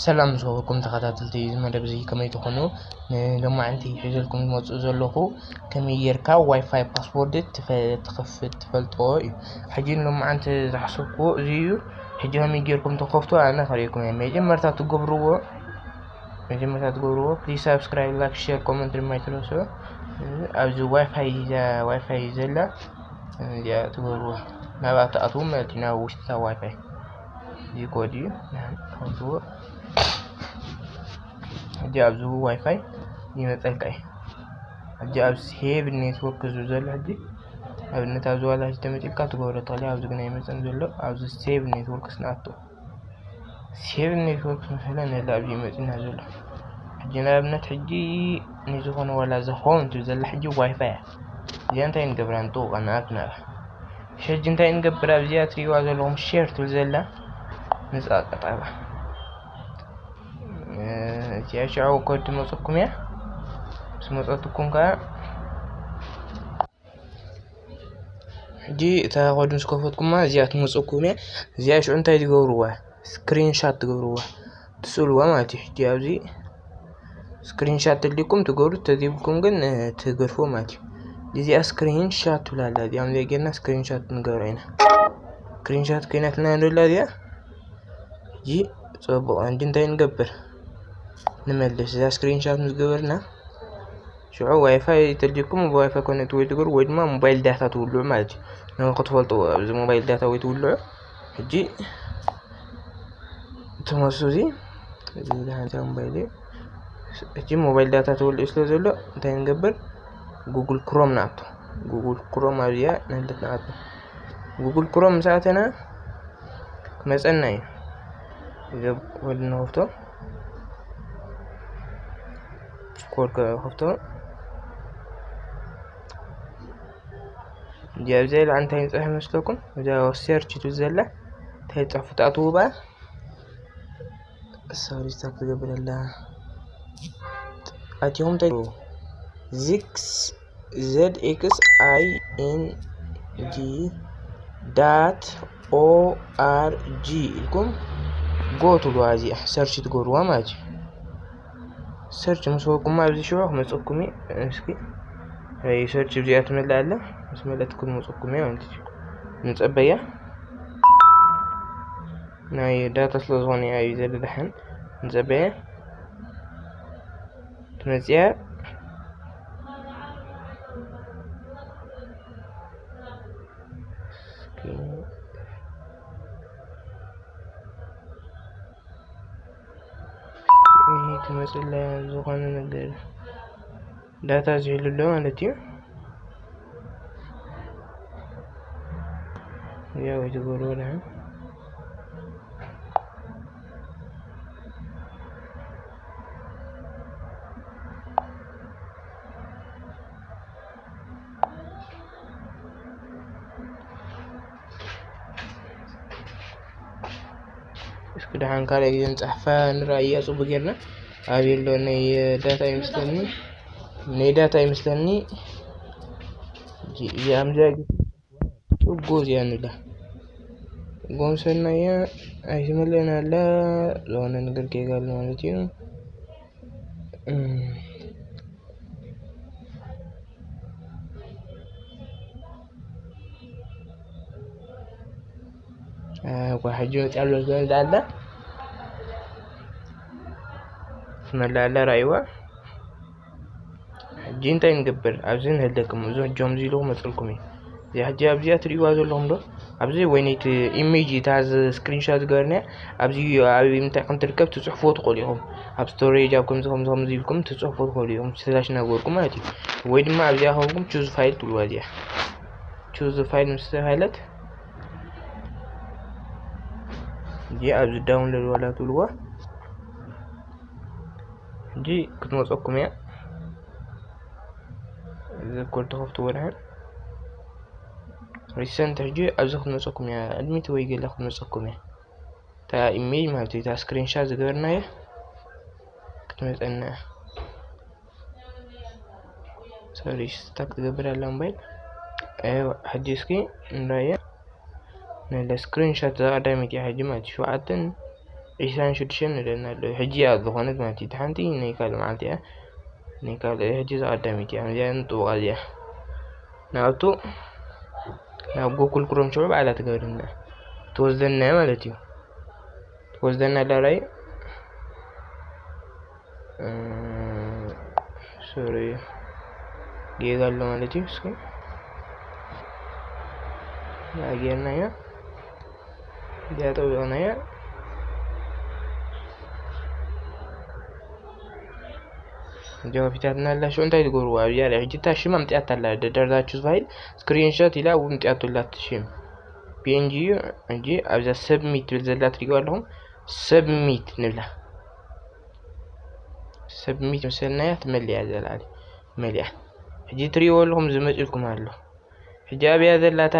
ሰላም ዝኸበርኩም ተኸታተልቲ እዚ መደብ እዚ ከመይ ትኾኑ? ንሎማዓንቲ ሒዘልኩም ዝመፅእ ዘለኹ ከመይ ጌርካ ዋይፋይ ፓስወርድ ትፈ-፣ ትኸፍት ትፈልጦ እዩ። ሕጂ ንሎማዓንቲ ዝሓሰብኩዎ እዚ እዩ። ሕጂ ከመይ ጌርኩም ትኸፍቱ ኣነ ከርእየኩም እየ። መጀመርታ ትገብርዎ፣ መጀመርታ ትገብርዎ፣ ፕሊዝ ሳብስክራይብ፣ ላይክ፣ ሼር፣ ኮመንት ድማ ኣይትረስዑ። ኣብዚ ዋይፋይ፣ እዛ ዋይፋይ ዘላ እዚኣ ትገብርዎ፣ ናብኣ ትኣትዉ ማለት እዩ፣ ናብ ውሽጢ እታ ዋይፋይ። እዚ ኮድ እዩ፣ ንሓን ትኸፍትዎ። ሕጂ ኣብዚ ዋይፋይ ይመፀልካ እዩ። ሕጂ ኣብ ሴቭ ኔትወርክ ዝብል ዘሎ ሕጂ ኣብነት ኣብዚ ዋላ ሕጂ ተመፂልካ ትገብሮ ትኽእል እያ። ኣብዚ ግን ኣይመፀን ዘሎ። ኣብዚ ሴቭ ኔትወርክ ስንኣቶ ሴቭ ኔትወርክ መሰለ ነዚ ኣብዚ መፂና ዘሎ። ሕጂ ንኣብነት ሕጂ ንዝኾነ ዋላ ዘ ሆም ትብል ዘላ ሕጂ ዋይፋይ እያ። እዚኣ እንታይ ንገብራ? ንጥውቓ ንኣብ ናብኣ። ሕጂ እንታይ ንገብር? ኣብዚኣ ትሪእዋ ዘለኹም ሼር ትብል ዘላ ንፃ ቀጣባ። እዚኣ ሽዑ ኮድ ትመፀኩም እያ። ምስ መፀትኩም ከዓ ሕጂ እታ ኮድ ምስ ከፈትኩማ እዚኣ ትመፀኩም እያ። እዚኣ ሽዑ እንታይ ትገብርዋ? ስክሪንሻት ትገብርዋ፣ ትስእልዋ ማለት እዩ። ሕጂ ኣብዚ ስክሪንሻት ተልኩም ትገብሩ፣ ተዘይብልኩም ግን፣ እ፣ ትገድፍዎ ማለት እዩ። እዚኣ ስክሪንሻት ትብላ ኣላ። እዚኣ ከምዚኣ ጌርና ስክሪንሻት ንገብራ ኢና። ስክሪንሻት ኮይናትና ንብላ እዚኣ። ሕጂ ፅቡቕ፣ ሕጂ እንታይ ንገብር? ንመልስ። እዛ ስክሪንሻት ምስ ገበርና፣ ሽዑ ዋይፋይ ተልኩም ብዋይፋይ ኮኔክት ወይ ትገብሩ ወይ ድማ ሞባይል ዳታ ትውልዑ ማለት እዩ። ንክትፈልጡ ኣብዚ ሞባይል ዳታ ወይ ትውልዑ። ሕጂ ትመሱ እዚ፣ እዚ ደሓን እዛ ሞባይል እዩ። ሕጂ ሞባይል ዳታ ተወልዑ ስለ ዘሎ እንታይ ንገብር? ጉግል ክሮም ንኣቱ። ጉግል ክሮም ኣብዚኣ ንህልት ንኣቱ። ጉግል ክሮም ምስ ኣተና ክመፀና እዩ። እዚ ኮድ ንኸፍቶ። ኮድ ከፍቶ። እዚኣ ኣብዚኣ ኢላ እንታይ ንፅሕፍ መስለኩም? እዚኣ ሴርች ትብል ዘላ እንታይ ፅሕፉ ትኣትዉ በኣ። ሶሪ፣ ስታክ ትገብር ኣላ። ኣቲኹም እንታይ ዚክስ ዘድ ኤክስ ኣይ ኤን ጂ ዳት ኦ ኣር ጂ ኢልኩም ጎ ትብልዋ፣ እዚኣ ሰርች ትገብርዋ ማለት እዩ። ሰርች ምስ በልኩማ ኣብዚ ሽዑ ክመፀኩም እዩ። እስኪ፣ ኣይ፣ ሰርች እዚኣ ትመልእ ኣላ። ምስ መለእትኩም መፀኩም እያ ማለት እዩ። ንፀበያ። ናይ ዳታ ስለ ዝኾነ እያ እዩ ዘደድሓን። ንፀበያ። ትመፅያ። እስኪ። ይሄ ትመፅለያ ዝኾነ ነገር ዳታ ዝህሉ ኣሎ ማለት እዩ። ያው የተጎረወ ነው። እስኪ ደሓን ካልኣይ ግዜ ንፅሕፋ ንረኣያ ፅቡቅ ጌርና። ኣበይ ኣሎ ናይ ዳታ ይመስለኒ፣ ናይ ዳታ ይመስለኒ። እዚ፣ እዚኣ ምዚኣ ጌርና ፅቡቅ እዚኣ ንብላ። ጎምሰናያ ኣይትመልእን ኣላ፣ ዝኾነ ነገር ጌጋ ኣሎ ማለት እዩ። እም። እኳ ሕጂ መፅያ ኣሎ ዝበል ዳኣ ኣላ። ትመልእ ኣላ፣ ራእይዋ። ሕጂ እንታይ ንገብር? ኣብዚ ንህለኩም፣ እዚ ሕጂ ከምዚ ኢሉ ክመፅልኩም እዩ። እዚ ሕጂ ኣብዚኣ ትርእይዋ ዘለኹም ዶ? ኣብዚ ወይ ነይቲ ኢሜጅ፣ እታ ዝ-፣ ስክሪንሻት ዝገበርናያ፣ ኣብዚ ኣብ ምንታይ ከም ትርከብ ትፅሕፍዎ ትኽእሉ ኢኹም። ኣብ ስቶሬጅ፣ ኣብ ከምዚ፣ ከምዚ፣ ከምዚ ኢልኩም ትፅሕፍዎ ትኽእሉ ኢኹም። ስላሽ እናገበርኩም ማለት እዩ። ወይ ድማ ኣብዚኣ ከንኩም ቹዝ ፋይል ትብልዋ እዚኣ። ቹዝ ፋይል ምስ ተባህለት፣ እዚኣ ኣብዚ ዳውንሎድ ዋላ ትብልዋ። ሕጂ ክትመፀኩም እያ። እዚ ኮድ ተኸፍትዎ ድሓን ሪሰንት ሕጂ ኣብዚ ክትመፀኩም እያ። ቅድሚት ወይ ገለ ክትመፀኩም እያ። እታ ኢሜጅ ማለት እዩ፣ እታ ስክሪንሻት ዝገበርናዮ ክትመፀና እያ። ሶሪ፣ ስታክ ትገብር ኣላ ሞባይል። ኣይዋ፣ ሕጂ እስኪ ንራየ። ንለ ስክሪንሾት እዛ ቀዳመይቲ እያ ሕጂ ማለት እዩ። ሸውዓተን ዒስራን ሽዱሽተን ንደና ኣለዉ። ሕጂ እያ ዝኾነት ማለት እዩ። እቲ ሓንቲ ናይ ካልእ መዓልቲ እያ። ናይ ካልእ ሕጂ እዛ ቀዳመይቲ እያ። እዚኣ ንጥውቓ እዚኣ። ናብቱ ናብ ጉግል ክሮም ሽዑ ባዕላ ትገብርና። ትወስደና እያ ማለት እዩ። ትወስደና ኣላ ራይ። ሶሪ፣ ጌጋ ኣሎ ማለት እዩ። እስኪ ያ ጌርናያ፣ እዚኣ ጠቢቕናያ። እዚኣ ከፊታትና ኣላ። ሽዑ እንታይ ትገብርዋ? ኣብዚኣ ሪኣ። ሕጂ እታ ሽም ኣምጢኣታ ኣላ። ደደርዛችሁ ፋይል ስክሪንሾት ኢላ እውን ኣምጢኣቶ ኣላ። እቲ ሽም ፒ ኤን ጂ እዩ። ሕጂ ኣብዛ ሰብሚት ትብል ዘላ ትሪእዋ ኣለኹም። ሰብሚት ንብላ። ሰብሚት መሰልናያ ትመልያ ዘላለ መሊኣ። ሕጂ ትሪእዎ ኣለኹም ዝመፅልኩም ኣሎ። ሕጂ ኣብያ ዘላ እታ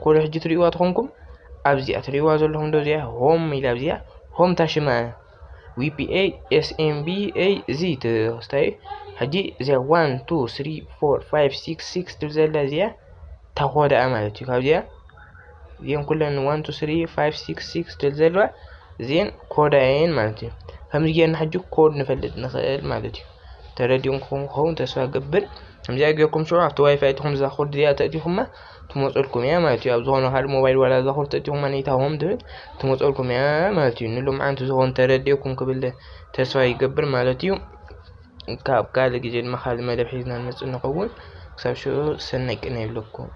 ኮድ ሕጂ ትሪእዋ ትኾንኩም። ኣብዚኣ ትሪእዋ ዘለኹም ዶ እዚኣ ሆም ኢላ ኣብዚኣ ሆም ታሽማ ዊ ፒ ኤ ኤስ ኤም ቢ ኤ እዚ ትኽስታይ። ሕጂ እዚኣ ዋን ቱ ስሪ ፎር ፋይቭ ሲክስ ሲክስ ትብል ዘላ እዚኣ ታኾዳኣ ማለት እዩ። ካብዚኣ እዚአን ኩለን ዋን ቱ ስሪ ፋይቭ ሲክስ ሲክስ ትብል ዘለዋ እዚአን ኮዳ እየን ማለት እዩ። ከምዚ ጌርና ሕጂ ኮድ ንፈልጥ ንኽእል ማለት እዩ። ተረዲኡን ክኸውን ክኸውን ተስፋ ገብር። ከምዚኣ ጌርኩም ሽዑ ኣብቲ ዋይፋይ ትኹም እዛ ኮድ እዚኣ ተእቲኹማ ትመፀልኩም እያ ማለት እዩ። ኣብ ዝኾነ ካልእ ሞባይል ዋላ እዛ ኮድ ተእቲኹማ ነይታ ሆም ትብል ትመፀልኩም እያ ማለት እዩ። ንሎማዓንቲ ዝኾን ተረዲኡኩም ክብል ተስፋ ይገብር ማለት እዩ። ካብ ካልእ ግዜ ድማ ካልእ መደብ ሒዝና ንመፅእ ንኸውን። ክሳብ ሽዑ ሰናይ ቅነ ይብለኩም።